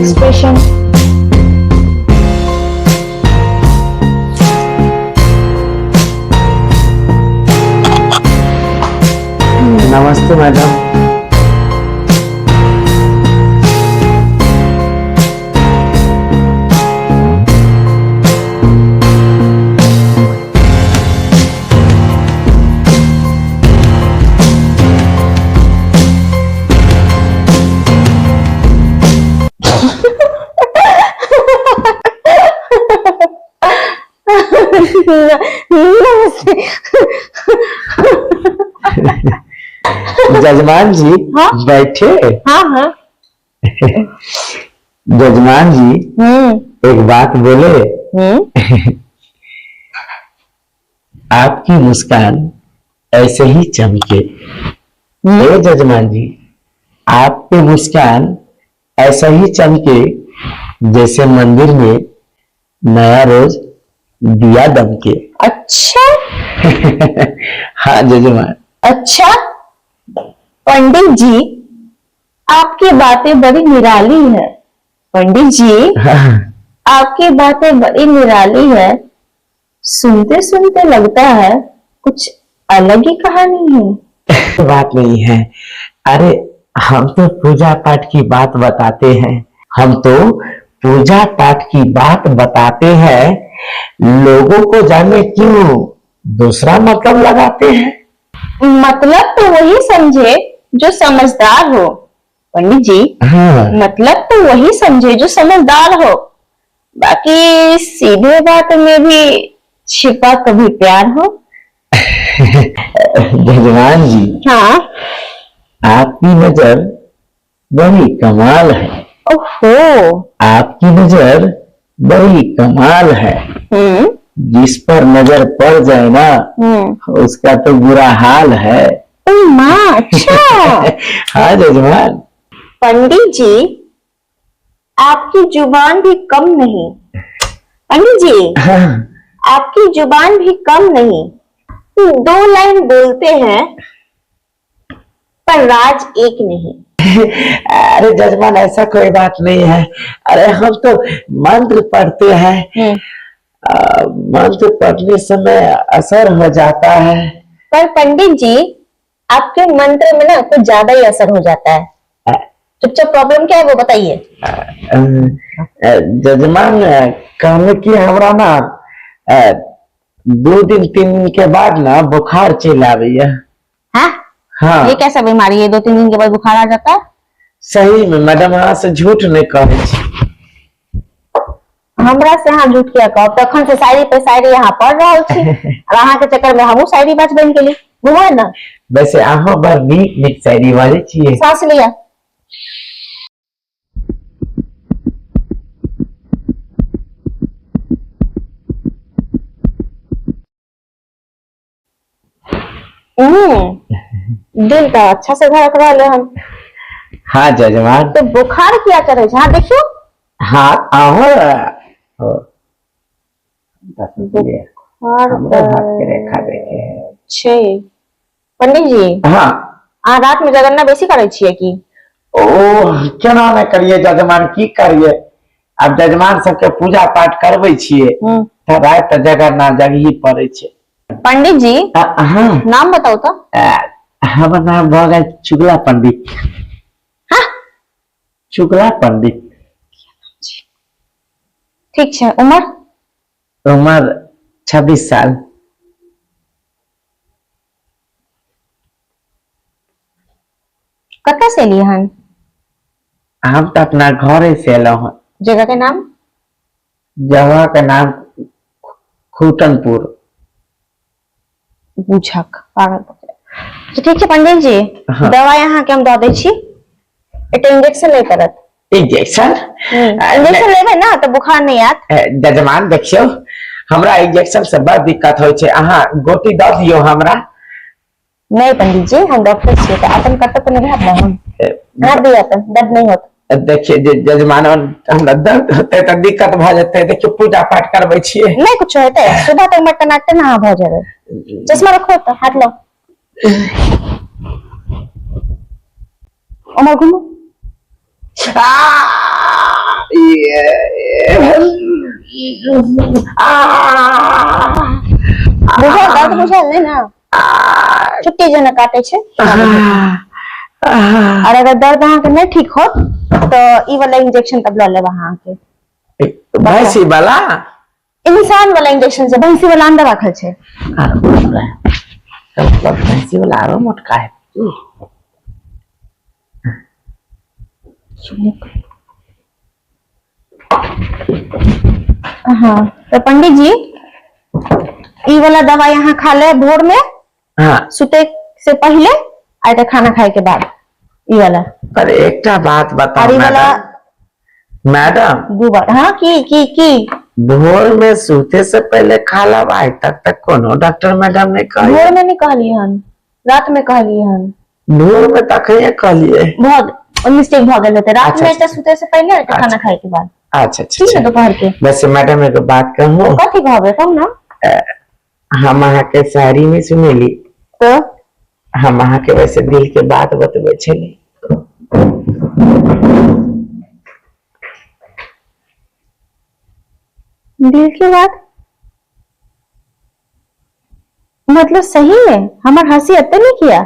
Expression. नमस्ते madam. नमस्ते। जजमान जी। हाँ? बैठे। हाँ हाँ। जजमान जी, एक बात बोले? आपकी मुस्कान ऐसे ही चमके। हे जजमान जी, आपकी मुस्कान ऐसे ही चमके जैसे मंदिर में नया रोज दिया दमके। अच्छा। हाँ जजमान। अच्छा पंडित जी, आपकी बातें बड़ी निराली है। पंडित जी, हाँ। आपकी बातें बड़ी निराली है, सुनते सुनते लगता है कुछ अलग ही कहानी है। बात नहीं है। अरे हम तो पूजा पाठ की बात बताते हैं, हम तो पूजा पाठ की बात बताते हैं, लोगों को जाने क्यों दूसरा मतलब लगाते हैं। मतलब तो वही समझे जो समझदार हो पंडित जी। हाँ। मतलब तो वही समझे जो समझदार हो, बाकी सीधे बात में भी छिपा कभी प्यार हो। जजमान जी। हाँ। आपकी नजर बड़ी कमाल है। ओहो। आपकी नजर बड़ी कमाल है, जिस पर नजर पड़ जाए ना, उसका तो बुरा हाल है। ओ माँ, अच्छा। हाँ जजमान। पंडित जी, आपकी जुबान भी कम नहीं। पंडित जी, हाँ। आपकी जुबान भी कम नहीं, दो लाइन बोलते हैं पर राज एक नहीं। अरे जजमान, ऐसा कोई बात नहीं है। अरे हम तो मंत्र पढ़ते हैं, मंत्र पढ़ने समय असर हो जाता है। पर पंडित जी, आपके मंत्र में ना कुछ ज्यादा ही असर हो जाता है। चुपचाप प्रॉब्लम क्या है वो बताइए। जजमान, कहने की हमरा ना 2 दिन 3 दिन के बाद ना बुखार चल आवे। हाँ? हाँ। ये कैसा बीमारी है, 2-3 दिन के बाद बुखार आ जाता है? सही में मैडम, अहाँ से झूठ नहीं कहै छी। हमरा से अहाँ झूठ किया कहब? तखन से शायरी पे शायरी यहाँ पढ़ रहल छी और अहाँ के चक्कर में हमहूँ शायरी बाज बन गेली। घुमो ना। वैसे अहाँ बड़ नीक नीक शायरी बाजै छियै। सांस लिया। दिल तो अच्छा से धड़क रहा है हम। हाँ जजमान। तो बुखार क्या करे? हाँ देखियो। हाँ आहो। बुखार हमरो हाथ के रेखा देखे। छै। पंडित जी। हाँ। अहाँ रात में जगरना बेसी करै छियै की? ओ केना नहि करियै जजमान, की करियै? आब जजमान सबके पूजा पाठ करबै छियै तऽ राति तऽ जगरना जगही पड़ै छै। पंडित जी। हाँ। नाम बताउ तऽ। हमर नाम भऽ गेल चुगला पंडित। हाँ? चुगला पंडित। ठीक छै। उमर? उमर 26 साल। कतऽ से एलियै हन? हम तऽ अपना घरे से एलहुँ हन। जगह के नाम? जगह के नाम खूटनपुर। बुझक पागल भऽ गेल। तऽ ठीक छै पंडित जी, हाँ। दवाई अहाँके हम दऽ दै छी, एकटा इंजेक्शन नहि करत। इंजेक्शन? इंजेक्शन लेबै ना तऽ बुखार नहि आयत। जजमान देखियौ, हमरा इंजेक्शन से बड़ दिक्कत होइ छै, अहाँ गोटी दऽ दियौ हमरा। नहीं पंडित जी, हम डॉक्टर छियै तऽ अपन कर्तव्य निभायब ने हम। हाथ दिअ तऽ दर्द नहीं होत। देखिए जजमान, हमरा दर्द होतै तऽ दिक्कत भऽ जेतै। देखियौ पूजा पाठ करबै छियै। नहीं कुछ हेतै, सुबह तक हमर टनाटन अहाँ भऽ जेबै। चश्मा रखो तऽ हाथ लो। उमर घुमू। बुझल दर्द बुझल नहि ने? चुट्टी जेना काटे छै। और अगर दर्द अहाँके नहि ठीक होत तऽ ई वाला इंजेक्शन तब लऽ लेब अहाँके। भैंसी वाला? इंसान वाला इंजेक्शन छै, भैंसी वाला अंदर राखल छै। मतलब भैंसी वाला आरो मोटका है। हाँ, तऽ पंडित जी, ई वाला दवाई अहाँ खा ले भोर में। सुते से पहले आ तऽ खाना खाए के बाद ई वाला। पर एकटा बात बताओ। और ई वाला मैडम, मैडम। दू बार। हाँ, की की की? भोर में सूते से पहले खा लब, आइ तक तक कोनो डॉक्टर मैडम ने कही। भोर में नहीं कहलिए हन, रात में कहलिए हन। भोर में तखने कहलिए। बहुत मिस्टेक भऽ गेल हेतै। रात में एकटा सुते से पहले, एकटा खाना खाए के बाद। अच्छा। ठीक ने? दोपहर के। वैसे मैडम, एगो बात कहूँ? कथी कहबै, कहू ना। हम अहाँके शायरी नहीं सुनेली। तो? हम अहाँके वैसे दिल के बात बतबै छली। दिल के बात मतलब सही में हमर हंसी एते नहीं किया?